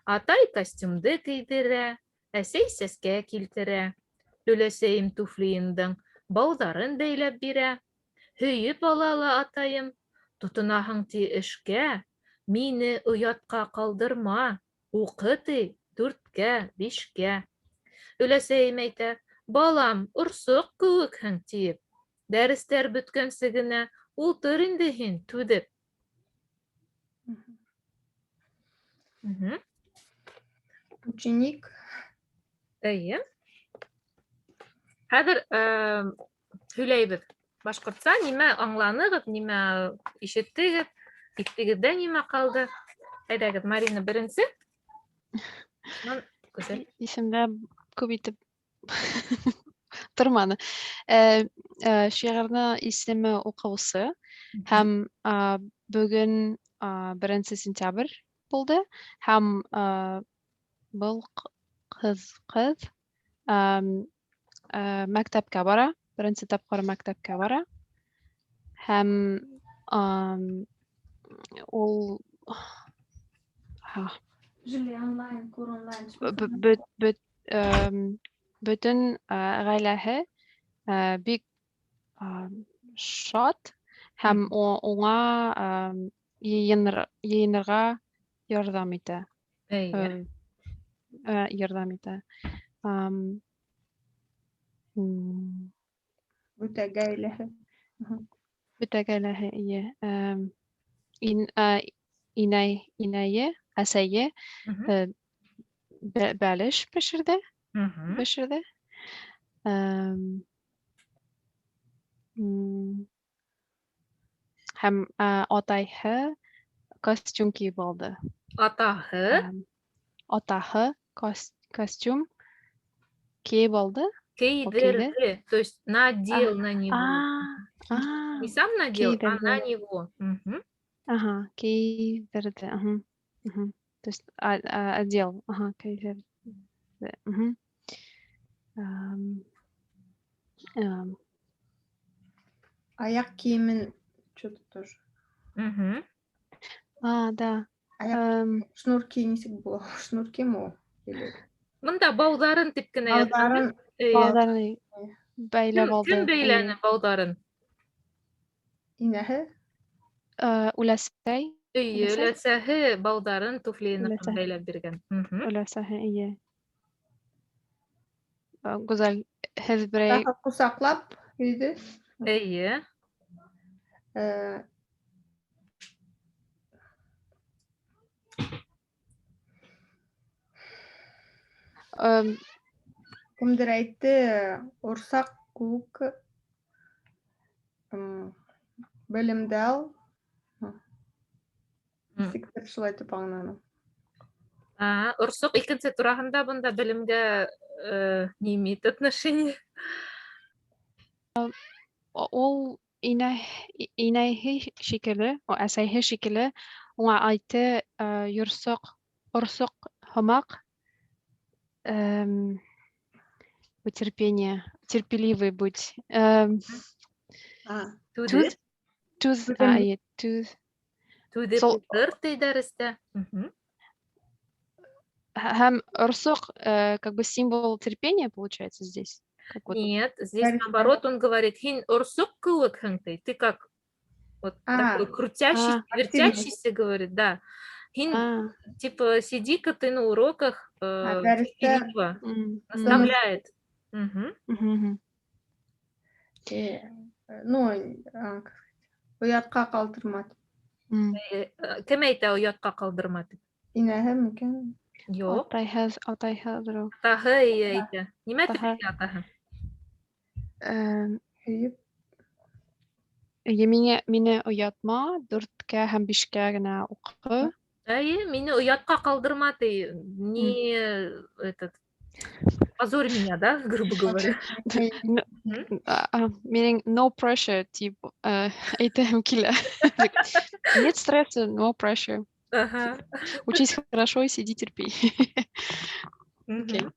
S2: Атай костюмды кейҙерә, әсәй сәскә килтерә. Өләсәйем туфлиемдең бауҙарын бәйләп бирә. Һөйөп ала ла атайым, тотонаһың, ти, эшкә, мине оятҡа ҡалдырма, уҡы, ти, дүрткә, бишкә. Өләсәйем әйтә, балам, орсоҡ кеүекһең, тиеп. Дәрестәр бөткәнсе генә ултыр инде һин түҙеп.
S3: Ученик.
S2: Эйе. Хәҙер һөйләйбеҙ. Башҡортса нимә аңланығыҙ, нимә ишеттегеҙ, иҫегеҙҙә нимә ҡалды? Әйҙәгеҙ, Марина беренсе. Унан Гүзәл.
S1: Исемдә күп итеп торманы. Шиғырҙың исеме «Уҡыусы» һәм бөгөн беренсе сентябрь булды һәм был ҡыҙ мәктәпкә бара, беренсе тапҡыр мәктәпкә бара һәм ул
S3: Жили онлайн, күр онлайн.
S1: Бөтөн ғаиләһе бик шат һәм уңа йыйынырға ярҙам итә. Ярҙам итә.
S3: Бөтә ғаиләһе.
S1: Бөтә ғаиләһе, эйе. Инәй, инәйе, әсәйе бәлеш бешерҙе. Бешерҙе. Һәм атайһы костюм кейеп алды.
S2: Атаһы?
S1: Атаһы костюм кейеп алды.
S2: Кейҙерҙе, то есть надел на него. Не сам надел, а
S1: кейҙерҙе.
S2: На него.
S1: Ага, кейҙерҙе. То есть одел. Ага, кейҙерҙе.
S3: Аяҡ кейемен что-то тоже.
S1: А, да.
S3: Аяҡ шнурки нисек була? Шнурки мо? Или
S2: Монда бауҙарын дип кенә яҙған.
S3: Бауҙарын.
S2: Эйе.
S1: Бауҙарын бәйләп
S2: Кем,
S1: алды.
S2: кем бәйләне бауҙарын?
S3: Инәһе.
S1: Үләсәй.
S2: Эйе,
S1: Өләсәй?
S2: өләсәһе бауҙарын туфлиенекен
S1: Өләсәһе.
S2: бәйләп биргән.
S1: Өләсәһе, эйе. Гүзәл, һеҙ берәй
S3: Тағы ҡосаҡлап һөйҙө.
S2: Эйе.
S3: Кемдер әйтте, орсаҡ кеүек белемде ал. Нисектер шулай тип аңланым.
S2: Орсоҡ икенсе тураһында бында белемгә не имеет отношения.
S1: Ул инәйһе шикелле, о, әсәйһе шикелле, уңа әйтте, йорсоҡ, орсоҡ һымаҡ, терпение, терпеливый будь.
S2: Түҙе.
S1: Түҙ, түҙ,
S3: Түҙем.
S1: әйе, түҙ.
S2: Түҙеп
S1: Сол
S2: ултыр, ти дәрестә.
S1: Һәм орсоҡ как бы символ терпения получается здесь. Как вот.
S2: Нет, здесь
S3: Дәрестә.
S2: наоборот он говорит, һин орсоҡ кеүекһең, ти. Ты как вот такой крутящийся, вертящийся, говорит, да. Һин, типа, сиди-ка ты на уроках,
S3: Дәрестә
S2: терпеливо наставляет.
S3: Ну, как сказать, оятҡа ҡалдырма тип.
S2: Кем әйтә оятҡа ҡалдырма тип?
S3: Инәһе микән?
S2: Юҡ.
S1: Атайһыҙ, атайһыҙ ул.
S2: Атаһы эйе әйтә. Нимә тип
S1: Атаһы.
S2: әйтә атаһы?
S3: Һөйөп.
S1: Эйе, мине оятма, 4-кә һәм 5-кә генә уҡы.
S2: Эйе, мине оятҡа ҡалдырма ти. Не этот, позорь меня, да, грубо говоря.
S1: Минең no pressure тип әйтәһем килә. Нет стресса, no pressure. Учись хорошо и сиди, терпи. Окей.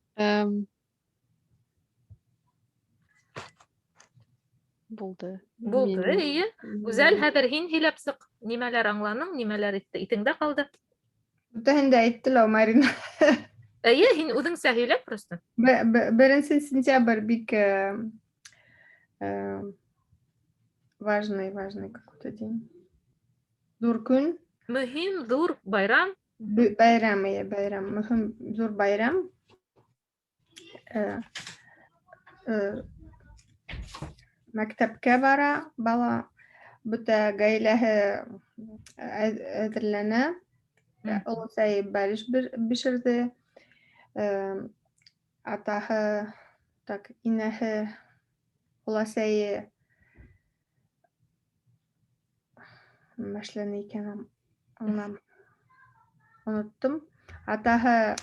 S1: Булды.
S2: Булды,
S1: Минең
S2: эйе. Гүзәл, хәҙер һин һөйләп сыҡ. Нимәләр аңланың, нимәләр итеңдә ҡалды?
S3: Бөтәһен дә әйтте лә, Марина.
S2: Эйе, һин үҙеңсә һөйләп просто.
S3: Беренсе сентябрь бик важный, важный какой-то день. Ҙур көн.
S2: Мөһим, ҙур байрам.
S3: Байрам, эйе, байрам. Мөһим, ҙур байрам. Мәктәпкә бара бала, бөтә ғаиләһе әҙерләнә. Олосәй бәлеш бешерҙе. Атаһы, так, инәһе, олосәйе мәшләне икән, аңлам. Оноттом. Атаһы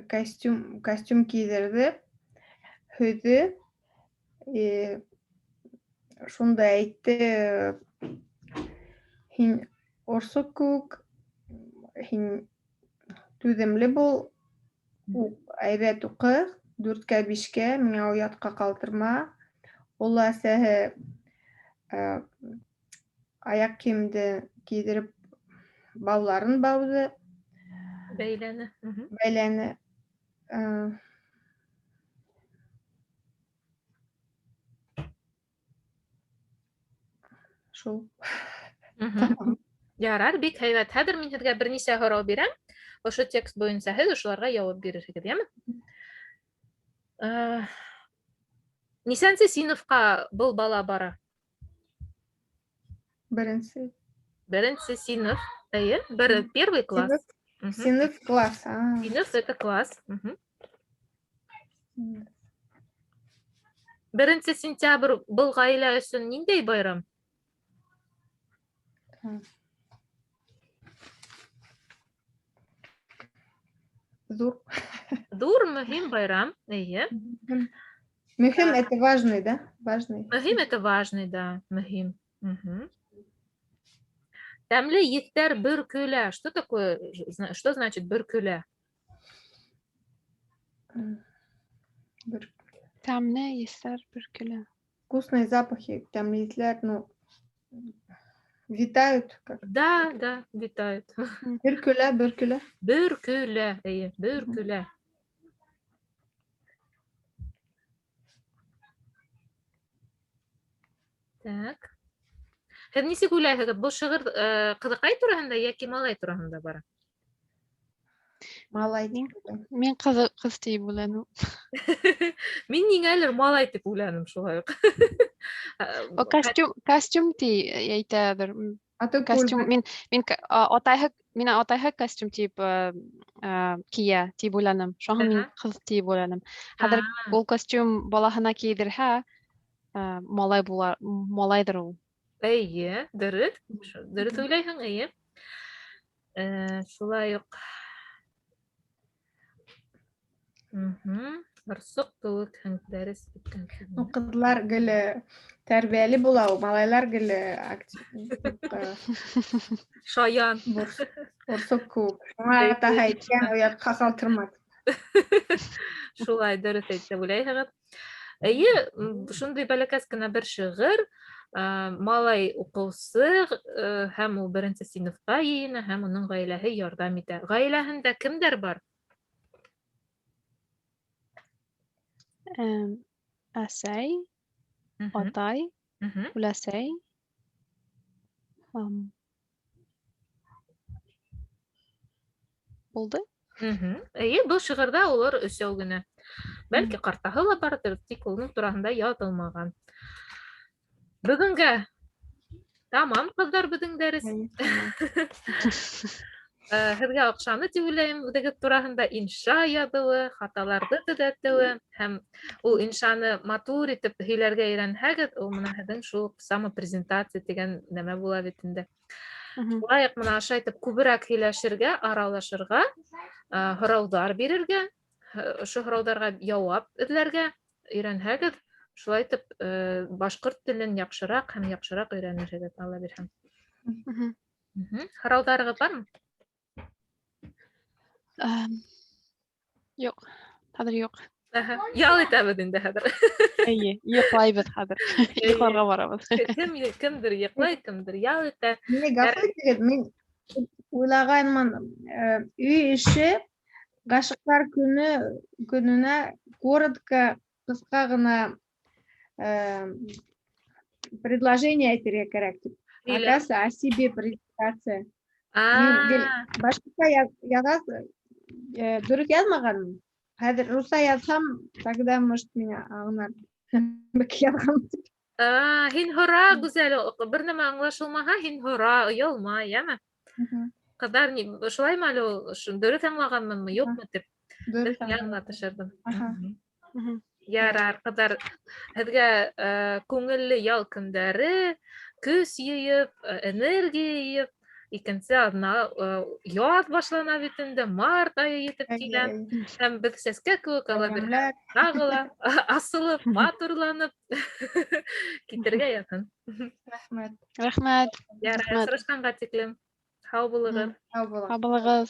S3: костюм кейҙерҙе, һөйҙө. Шунда әйтте, һин орсоҡ кеүек, һин түҙемле бул, әйбәт уҡы, 4-кә, 5-кә, миңә оятҡа ҡалдырма. Оло әсәһе аяҡ кейемде кейҙереп, бауларын бауҙы.
S2: Бәйләне.
S3: Бәйләне. Шул.
S2: Ярар, бик һәйбәт. Хәҙер мин һеҙгә бер нисә һорау бирәм. Ошо текст буйынса һеҙ ошоларға яуап бирерһегеҙ, йәме? Нисәнсе синыфҡа был бала бара?
S3: Беренсе.
S2: Беренсе синыф. Эйе, первый класс.
S3: Синыф. Синыф класс.
S2: Синыф это класс. Беренсе сентябрь был ғаилә өсөн ниндәй байрам?
S3: Ҙур.
S2: Ҙур, мөһим байрам. Эйе.
S3: Мөһим это важный, да? Важный.
S2: Мөһим это важный, да. Мөһим. Тәмле еҫтәр бөркөлә. Что такое, что значит бөркөлә?
S3: Бөркөлә.
S1: Тәмле еҫтәр бөркөлә.
S3: Вкусные запахи, тәмле еҫләр, витают как.
S2: Да, да, витают.
S3: Бөркөлә, бөркөлә.
S2: Бөркөлә, эйе, бөркөлә. Так. Һеҙ нисек уйлайһығыҙ, был шиғыр ҡыҙыҡай тураһында йәки малай тураһында бара?
S3: Малай.
S1: Мин ҡыҙ тип уйланым.
S2: Мин ниңәлер малай тип уйланым шулай уҡ.
S1: О, костюм ти әйтәҙер. Костюм мин атайһы, мин атайһы костюм тип кия тип уйланым. Шуңа мин ҡыҙ тип уйланым. Хәҙер ул костюм балаһына кейҙерһә, малай була, малайҙыр ул.
S2: Эйе, дөрөҫ. Дөрөҫ уйлайһың, эйе. Шулай уҡ. Борсоҡ кеүек дәрес бөткән.
S3: Ну, ҡыҙлар гел тәрбиәле була, малайлар гел актив.
S2: Шаян.
S3: Борсоҡ кеүек. Шуңа атаһы әйткән, оятҡа ҡалдырма.
S2: Шулай дөрөҫ әйтә уйлайһығыҙ. Эйе, шундай бәләкәс кенә бер шиғыр. Малай уҡыусы һәм ул беренсе синыфҡа йыйына, һәм уның ғаиләһе ярҙам итә. Ғаиләһендә кемдәр бар?
S1: Әсәй, атай, үләсәй. Булды?
S2: Эйе, был шиғырҙа улар өсәү генә. Бәлки ҡартаһы ла барҙыр, тик уның тураһында яҙылмаған. Бөгөнгә тамам, ҡыҙҙар, беҙҙең дәрес. Һеҙгә оҡшаны тип уйлайым, үҙегеҙ тураһында инша яҙыуы, хаталарҙы төҙәтеүе һәм ул иншаны матур итеп һөйләргә өйрәнһәгеҙ, ул мына һеҙҙең шул самопрезентация тигән нәмә була бит инде. Шулай уҡ мына ошо итеп күберәк һөйләшергә, аралашырға, һорауҙар бирергә, ошо һорауҙарға яуап эҙләргә өйрәнһәгеҙ, шулай итеп башҡорт телен яҡшыраҡ һәм яҡшыраҡ өйрәнерһегеҙ, Алла бирһә. Һорауҙарығыҙ бармы?
S1: Юҡ, хәҙер юҡ.
S2: Ял итәбеҙ инде хәҙер.
S1: Эйе, йоҡлайбыҙ хәҙер. Йоҡларға барабыҙ.
S2: Кемдер йоҡлай, кемдер ял итә.
S3: Мине ғәфү итегеҙ, мин уйлағанмын, өй эше ғашиҡтар көнөнә коротко, ҡыҫҡа ғына предложение әйтергә кәрәк тип. Оказывается, о себе презентация. Башҡортса яҙасың, дөрөҫ яҙмағанмын. Хәҙер русса яҙһам, тогда, может, меня аңлар. Яҙған.
S2: Һин һора, Гүзәл, бер нәмә аңлашылмаһа, һин һора, оялма, йәме? Ҡыҙҙар, шулаймы әле ул? Дөрөҫ аңлағанмынмы, юҡмы тип.
S3: Дөрөҫ
S2: аңлатышырҙым. Ярар, ҡыҙҙар, һеҙгә күңелле ял көндәре, көс йыйып, энергия йыйып, икенсе аҙна яҙ башлана бит инде, март айы етеп килә. Һәм беҙ сәскә кеүек ала бирһә, тағы ла асылып, матурланып китергә яҙһын.
S3: Рәхмәт.
S1: Рәхмәт.
S2: Ярар, осрашҡанға тиклем. Һау булығыҙ.
S3: Һау булығыҙ.
S1: Һау булығыҙ.